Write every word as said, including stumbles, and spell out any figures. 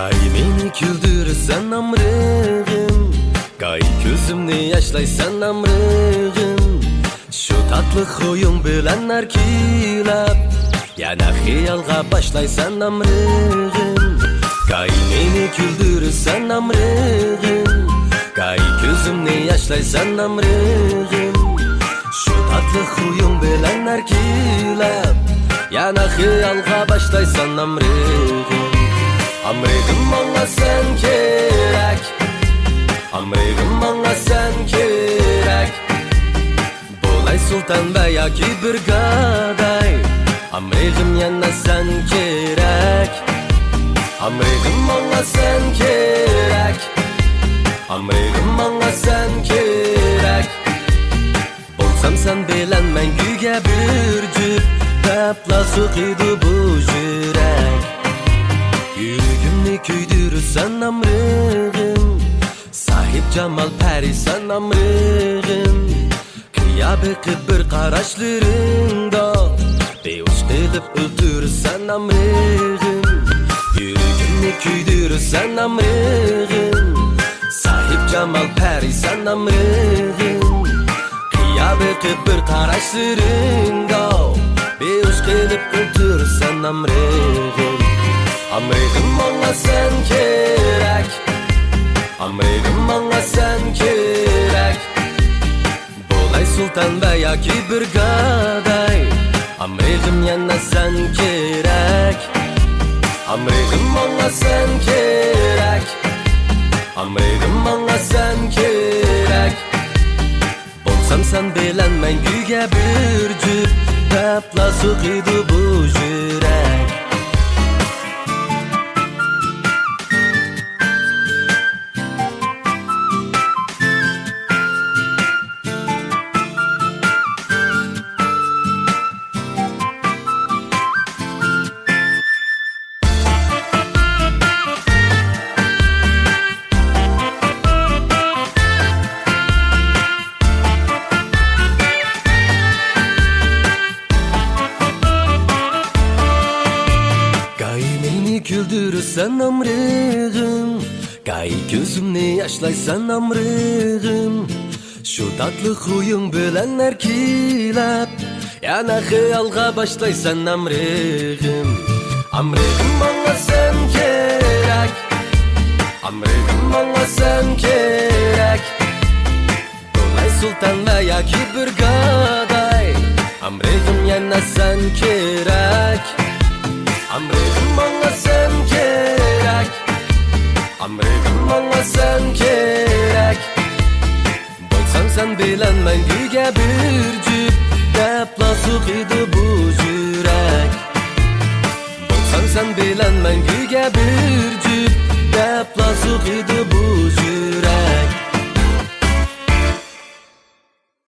ئاي، مېنى كۈلدۈرىسەن ئامرىغىم، گاي كۆزۈمنى ياشلايسەن ئامرىغىم. شۇ تاتلىق خۇيۇڭ بىلەن ئەركىلەپ، يەنە خىيالغا باشلايسەن ئامرىغىم. گاي مېنى كۈلدۈرىسەن ئامرىغىم، گاي كۆزۈمنى ياشلايسەن ئامرىغىم. شۇ تاتلىق خۇيۇڭ بىلەن ئەركىلەپ، يەنە خىيالغا باشلايسەن ئامرىغىم. ئامرىغىم ماڭا سەن كېرەك، ئامرىغىم ماڭا سەن كېرەك. بولاي سۇلتان ۋە ياكى بىر گاداي، ئامرىغىم يەنە سەن كېرەك. ئامرىغىم ماڭا سەن كېرەك، ئامرىغىم ماڭا سەن كېرەك. بولسام سەن بىلەن مەڭگۈگە بىر جۈپ، دەپلا سوقىدۇ بۇ يۈرەك. يۈرىكىمنى كۆيدۈرىسەن ئامرىغىم، ساھىب جامال پەرىسەن ئامرىغىم. قىيا بېقىپ بىر قاراشلىرىڭدا، بىھوش قىلىپ ئۆلتۈرىسەن ئامرىغىم. يۈرىكىمنى كۆيدۈرىسەن ئامرىغىم، ساھىب جامال پەرىسەن ئامرىغىم. قىيا بېقىپ بىر قاراشلىرىڭدا، بىھوش قىلىپ ئۆلتۈرىسەن ئامرىغىم. ئامرىغىم ماڭا سەن كېرەك، ئامرىغىم ماڭا سەن كېرەك. بولاي سۇلتان ۋە ياكى بىر گاداي، ئامرىغىم يەنە سەن كېرەك. ئامرىغىم ماڭا سەن كېرەك، ئامرىغىم ماڭا سەن كېرەك. بولسام سەن بىلەن مەڭگۈگە بىر جۈپ، دەپلا سوقىدۇ بۇ يۈرەك. گاي مېنى كۈلدۈرىسەن ئامرىغىم، گاي كۆزۈمنى ياشلايسەن ئامرىغىم. شۇ تاتلىق خۇيۇڭ بىلەن ئەركىلەپ، يەنە خىيالغا باشلايسەن ئامرىغىم. ئامرىغىم ماڭا سەن كېرەك، ئامرىغىم ماڭا سەن كېرەك. بولاي سۇلتان ۋە ياكى بىر گاداي، ئامرىغىم يەنە سەن كېرەك. ئامرىغىم ماڭا سەن كېرەك، ئامرىغىم ماڭا سەن كېرەك. بولسام سەن بىلەن مەڭگۈگە بىر جۈپ، دەپلا سوقىدۇ بۇ يۈرەك. بولسام سەن بىلەن مەڭگۈگە بىر جۈپ، دەپلا سوقىدۇ بۇ يۈرەك.